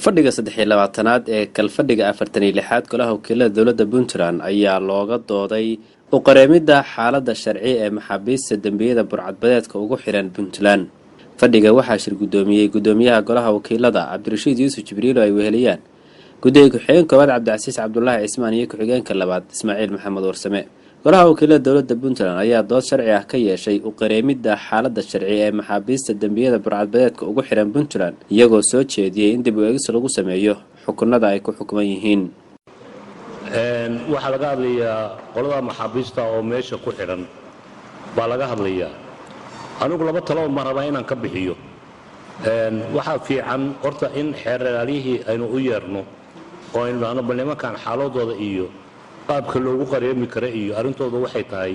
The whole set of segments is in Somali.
Fadhiga 23aad ee kalfadhiga 46aad Golaha Wakiilada Dowladda Puntland ayaa looga dooday u qareemidda xaaladda sharci ee maxaabiista dembiyada burcadbadeedka ugu xiran Puntland. Fadhiga waxaa shir guddoomiyey guddoomiyaha Golaha Wakiilada, Cabdirashiid Yuusuf Jibriil, oo ay weheliyaan guddiga ku-xigeen koowaad, Cabdicasiis Cabdulaahi Cismaan, iyo ku-xigeenka labaad, Ismaaciil Maxamed Warsame. Golaha Wakiilada Dowladda Puntland ayaa dood sharci ah ka yeeshay u qareemidda xaaladda sharci ee maxaabiista dembiyada burcadbadeedka ugu xiran Puntland, iyagoo soo jeediyey in dib u eegis lagu sameeyo xukunada ay ku xukuman yihiin. Waxaa laga hadlayaa qolada maxaabiista oo meesha ku xidhan baa laga hadlayaa. Anigu laba talo ma rabaa inaan ka bixiyo. Waxaa fiican horta in xeeralaalyihii aynu u yeerno oo aynu dhahno, bal nimankan xaaladooda iyo qaabka loogu qareemi kara iyo arrintooda waxay tahay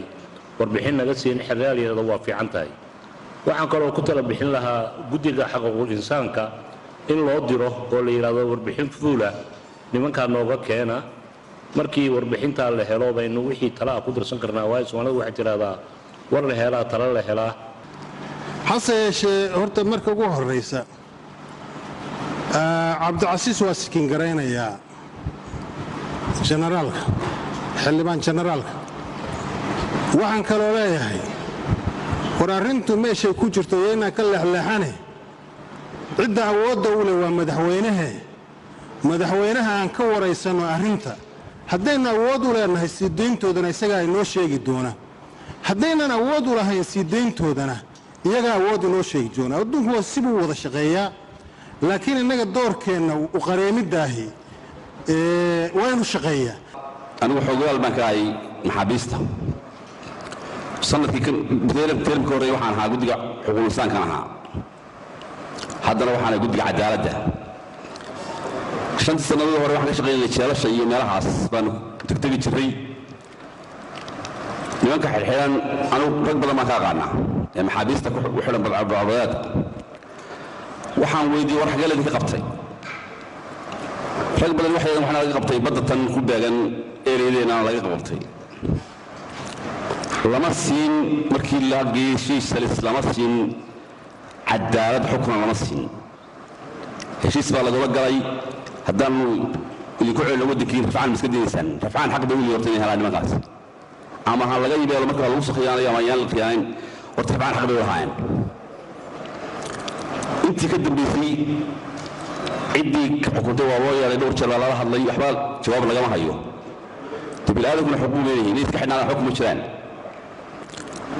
warbixin naga siin xeeralaal yidhahdo, waa fiican tahay. Waxaan kaloo ku tala bixin lahaa guddiga xaquuqul insaanka in loo diro oo la yidhahdo, warbixin fuula nimankaa nooga keena. Markii warbixintaa la helo baynu wixii talaa ku dirsan karnaa, waayo Soomaalidu waxay tidhahdaa, war la helaa tala la helaa. Hase yeeshee, horta marka ugu horraysa, Cabdicasiis waa second garaynayaa jenaraalka, xildhibaan jenaraalka. Waxaan kaloo leeyahay, war arrintu meeshay ku jirto iyo inaan ka leexleexane, cidda awoodda u leh waa madaxweynahe. Madaxweynaha aan ka waraysanno arrinta. Haddaynu awood u leenahay sii dayntoodana, isagaa inoo sheegi doona. Haddaynan awood u lahayn sii dayntoodana, iyagaa awood inoo sheegi doona. Adduunku waa sibuu wada shaqeeyaa, laakiin innaga doorkeenna u qareemiddaahi waa inu shaqeeyaa. Anigu xoogayaal baan ka ahay maxaabiista. Sanadkii termka horreey waxaan ahaa guddiga xuquuqul insaankan ahaa, haddana waxaana guddiga cadaaladda. 5-tii sannadood hore waxaan ka shaqaynayay jeelasha iyo meelahaas baanu tegtegi jirray. Nimanka xidhxidhan anugu rag badan baan ka aqaanaa ee maxaabiista ku xidhan badcadbadeedka. Waxaan weydiiyey, war xagee laydinka qabtay? Rag badan waxay waxaana laga qabtay badda tan ku beegan ereyadeennana laga qabtay. Lama siin markii la geeyey Seychelles, lama siin cadaalad, xukuna lama siin. Heshiis baa lagula galay, haddaanu idinku celino waddankii, rafcaan ma iska daynaysaan? Rafcaan xaq bay u horta inay helaan nimankaas, ama ha laga yibeelo marka lagu soo khiyaanayo ama ayaan la khiyaanayn, horta rafcaan xaq bay u lahaayeen. Intii ka dambaysay ciddii xukuntay waa loo yeelay, dhowr jeer lala hadlay, waxba jawaab lagama hayo. Dee bini'aadankuna xuquuq leeyihiin, inay iska xidhnaadaan xukuma jiraan.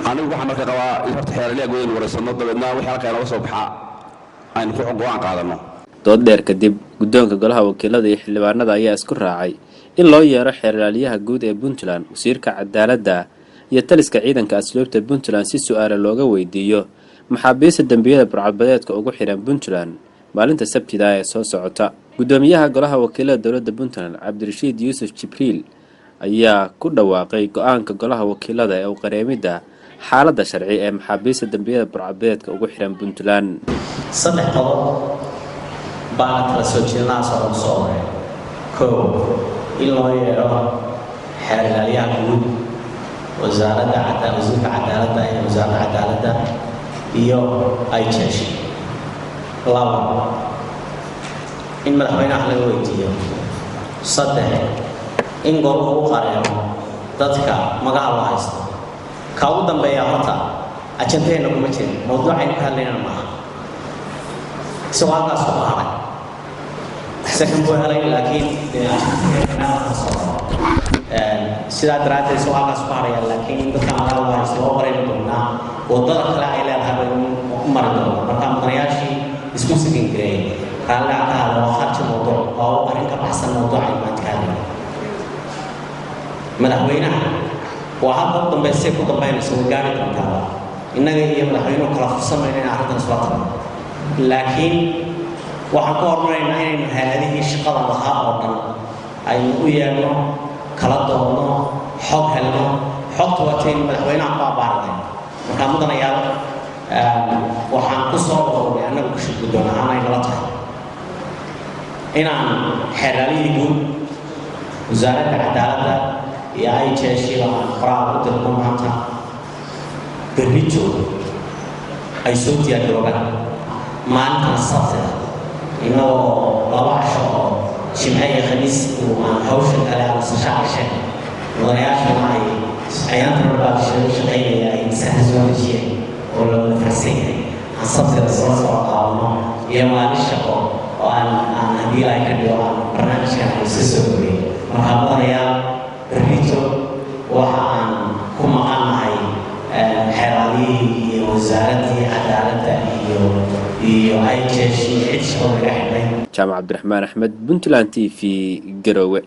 Anigu waxaan marka qabaa in horta xeeraliya guud aynu waraysanno, dabeedna wixii halkaa inooga soo baxaa aynu ku go'aan qaadanno. Dood dheer kadib, guddoonka Golaha Wakiilada iyo xildhibaanada ayaa isku raacay in loo yeero xeeralaalyaha guud ee Puntland, wasiirka cadaaladda iyo taliska ciidanka asluubta Puntland si su-aala looga weydiiyo maxaabiista dembiyada burcadbadeedka ugu xiran Puntland maalinta Sabtida ee soo socota. Guddoomiyaha Golaha Wakiilada Dowladda Puntland, Cabdirashiid Yuusuf Jibriil, ayaa ku dhawaaqay go-aanka Golaha Wakiilada ee u qareemidda xaaladda sharci ee maxaabiista dembiyada burcadbadeedka ugu xiran Puntland. Saddex qodob baana kala soo jeedinahaasoo dhan soo maray. Kow, in loo yeedho xeer ilaalyaha guud, wasaaradda wasiirka cadaaladda iyo wasaaradda cadaaladda iyo IJSH. Laba, in madaxweynaha laga weydiiyo. Saddex, in goluhu u qareemo dadka magaha loo haysto. Ka ugu dambeeya horta ajandaheenna kuma jirin, mawduucaynu ka hadlaynana maaha, isagoo halkaas ku haray second buu helay, laakiin sidaa daraaddeed isagoo halkaas ku haraya. Laakiin in dadka magaha loo haysto loo qarayni doonaa, waddada kale ay leedahay baynu u mari doonaa. Marka mudanayaashii isku second gareeyay, raalliha ka hada, waa kharji mawduuc oo arrin ka baxsan mawduucaynu maanta ka hadlayno. Madaxweynaha waa halka u dambaysay ku dambaynayso, way gaari doontaaba. Innaga iyo madaxweynuhu kala fursan mayno in arrintan isla tagno, laakiin waxaan ku horumaraynaa inaynu hay-adihii shaqada lahaa oo dhan aynu u yeedhno, kala doodno, xog helno. Xogta waataynu madaxweynaha ku abbaarinay. Markaa mudanayaal, waxaan ku soo ururay annagu kushib guddoon ahaan ay nala tahay inaan xeeraalihii guud, wasaaradda cadaaladda iyo IJShiiba aan qoraal u dirno maanta, berrito ay soo diyaargaroobaan maalintan Sabtida, innagoo 2 Jimce iyo Khamiis uu aan hawsha kale aan nasasho casheen, mudanayaashuna ay ayaanta baa shaqaynaya, ay maskaxda soo dejiyeen oo la wada farsan yahay, aan Sabtida soo soo qaadano iyo maalin shaqo oo aan haddii Ilaahay ka dhigo aan barnaamijkan aan iska soo goreyn. Marka mudanayaal, berrito waxa aan ku maqannahay xeeraalihii iyo Wasaaraddii Cadaaladda iyo IJS iyo cid shaqo laga xidhay. Jaamac Cabdiraxmaan Axmed, Puntland TV, Garowe.